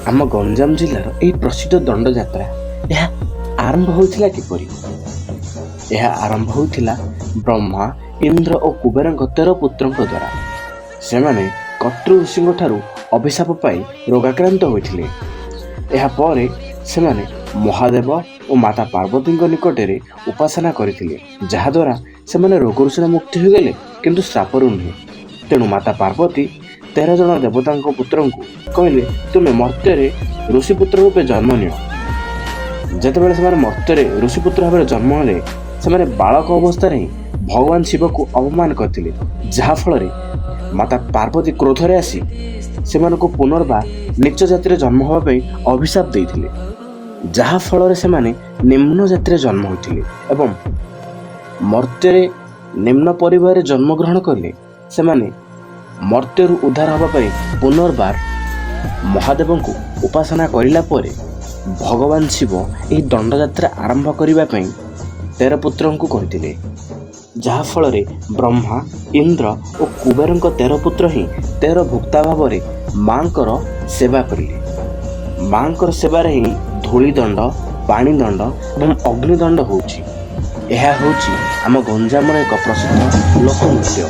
ଆମ ଗଞ୍ଜାମ ଜିଲ୍ଲାର ଏହି ପ୍ରସିଦ୍ଧ ଦଣ୍ଡଯାତ୍ରା, ଏହା ଆରମ୍ଭ ହୋଇଥିଲା କିପରି? ଏହା ଆରମ୍ଭ ହୋଇଥିଲା ବ୍ରହ୍ମା, ଇନ୍ଦ୍ର ଓ କୁବେରଙ୍କ 13 ପୁତ୍ରଙ୍କ ଦ୍ୱାରା। ସେମାନେ କତ୍ରୁ ଋଷିଙ୍କ ଠାରୁ ଅଭିଶାପ ପାଇ ରୋଗାକ୍ରାନ୍ତ ହୋଇଥିଲେ। ଏହାପରେ ସେମାନେ ମହାଦେବ ଓ ମାତା ପାର୍ବତୀଙ୍କ ନିକଟରେ ଉପାସନା କରିଥିଲେ, ଯାହାଦ୍ୱାରା ସେମାନେ ରୋଗରୁ ସିନା ମୁକ୍ତି ହୋଇଗଲେ, କିନ୍ତୁ ଶ୍ରାପରୁ ନୁହେଁ। ତେଣୁ ମାତା ପାର୍ବତୀ 13 ଜଣ ଦେବତାଙ୍କ ପୁତ୍ରଙ୍କୁ କହିଲେ, "ତୁମେ ମର୍ତ୍ତ୍ୟରେ ଋଷିପୁତ୍ର ରୂପେ ଜନ୍ମ ନିଅ।" ଯେତେବେଳେ ସେମାନେ ମର୍ତ୍ତ୍ୟରେ ଋଷିପୁତ୍ର ଭାବରେ ଜନ୍ମ ହେଲେ, ସେମାନେ ବାଳକ ଅବସ୍ଥାରେ ହିଁ ଭଗବାନ ଶିବକୁ ଅପମାନ କରିଥିଲେ, ଯାହାଫଳରେ ମାତା ପାର୍ବତୀ କ୍ରୋଧରେ ଆସି ସେମାନଙ୍କୁ ପୁନର୍ବାର ନୀଚ ଜାତିରେ ଜନ୍ମ ହେବା ପାଇଁ ଅଭିଶାପ ଦେଇଥିଲେ, ଯାହାଫଳରେ ସେମାନେ ନିମ୍ନ ଜାତିରେ ଜନ୍ମ ହୋଇଥିଲେ ଏବଂ ମର୍ତ୍ତ୍ୟରେ ନିମ୍ନ ପରିବାରରେ ଜନ୍ମଗ୍ରହଣ କଲେ। ସେମାନେ ମର୍ତ୍ତ୍ୟରୁ ଉଦ୍ଧାର ହେବା ପାଇଁ ପୁନର୍ବାର ମହାଦେବଙ୍କୁ ଉପାସନା କରିଲା ପରେ ଭଗବାନ ଶିବ ଏହି ଦଣ୍ଡଯାତ୍ରା ଆରମ୍ଭ କରିବା ପାଇଁ 13 ପୁତ୍ରଙ୍କୁ କହିଥିଲେ, ଯାହାଫଳରେ ବ୍ରହ୍ମା, ଇନ୍ଦ୍ର ଓ କୁବେରଙ୍କ 13 ପୁତ୍ର ହିଁ 13 ଭୁକ୍ତା ଭାବରେ ମାଙ୍କର ସେବା କରିଲେ। ମାଙ୍କର ସେବାରେ ହିଁ ଧୂଳି ଦଣ୍ଡ, ପାଣି ଦଣ୍ଡ ଏବଂ ଅଗ୍ନିଦଣ୍ଡ ହେଉଛି। ଏହା ହେଉଛି ଆମ ଗଞ୍ଜାମର ଏକ ପ୍ରସିଦ୍ଧ ଲୋକନୃତ୍ୟ।